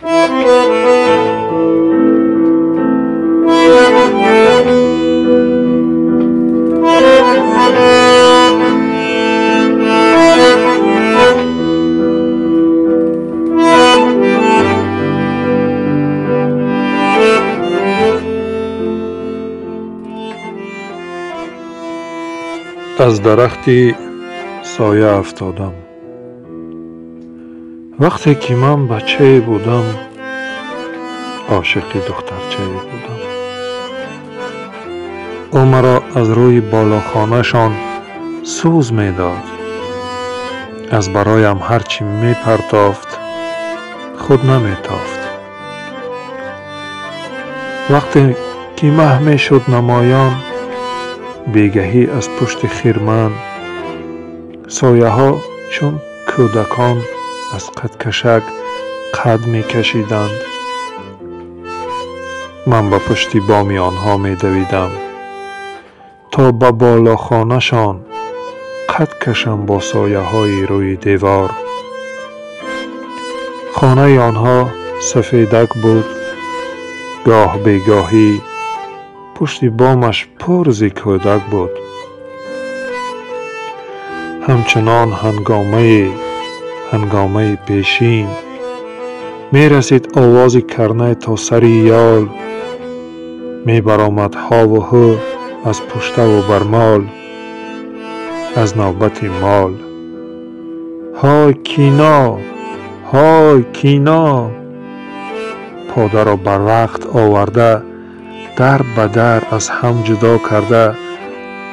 Аз дарахти соя афтодам. Вақте ки ман бачае будам, ошиқи духтарчае будам. Ӯ маро аз рӯи болохонашон сӯз медод. Аз бароям ҳар чӣ мепартофт, худ наметофт. Вақте ки маҳ мешуд намоён, бегаҳӣ аз пушти хирман сояҳо чун кӯдакон аз қадкашак қад мекашиданд. Ман ба пушти боми онҳо медавидам, то ба болохонашон қад кашам бо сояҳои рӯи девор. Хонаи онҳо сафедак буд. Гоҳ бегоҳӣ пушти бомаш пур зи кӯдак буд. Ҳамчунон ҳангомаи пешин мерасид овози карнай то сари ёл, мебаромад ҳову ҳӯ аз пуштаву бармол, аз навбати мол. Ҳой кино, ҳой кино! Подаро барвақт оварда, дар ба дар аз ҳам ҷудо карда,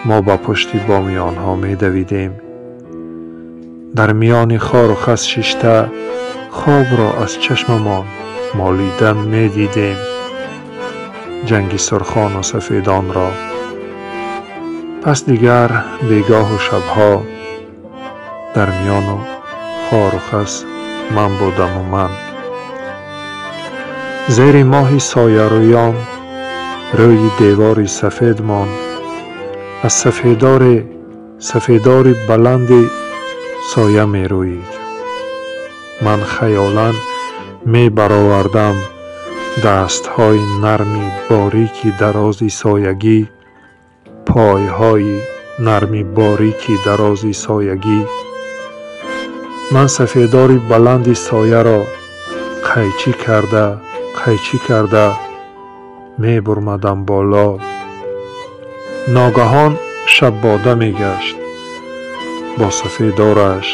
мо ба пушти боми онҳо медавидем. Дар миёни хору хас шишта, хобро аз чашмамон молида медидем ҷанги сурхону сафедонро. Пас дигар бегоҳу шабҳо дар миёну хору хас ман будаму ман. Зери моҳи соярӯён рӯи девори сафедмон аз сафедори баланди соя мерӯид. Ман хаёлан мебаровардам дастҳои нарми борики дарози соягӣ, пойҳои нарми борики дарози соягӣ. Ман сафедори баланди сояро қайчӣ карда, қайчӣ карда мебурмадам боло. Ногаҳон шаббода мегашт. Бо сафедораш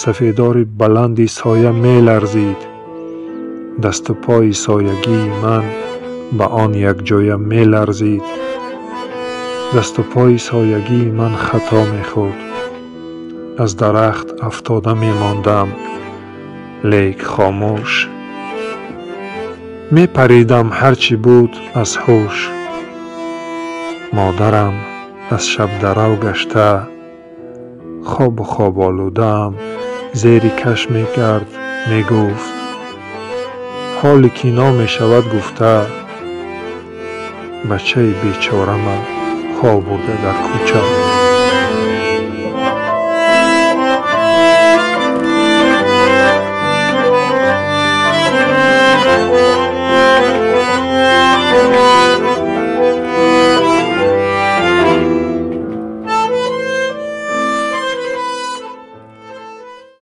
сафедори баланди соя меларзид. Дасту пои соягии ман ба он якҷоя меларзид. Дасту пои соягии ман хато мехӯрд. Аз дарахт афтода мемондам, лек хомӯш. Мепаридам ҳар чӣ буд аз ҳуш. Модарам аз шабдарав гашта, хобу хоболудаам зери каш мекард, мегуфт: ҳоли кино мешавад гуфта, бачаи бечорама хоб бурда дар кӯча.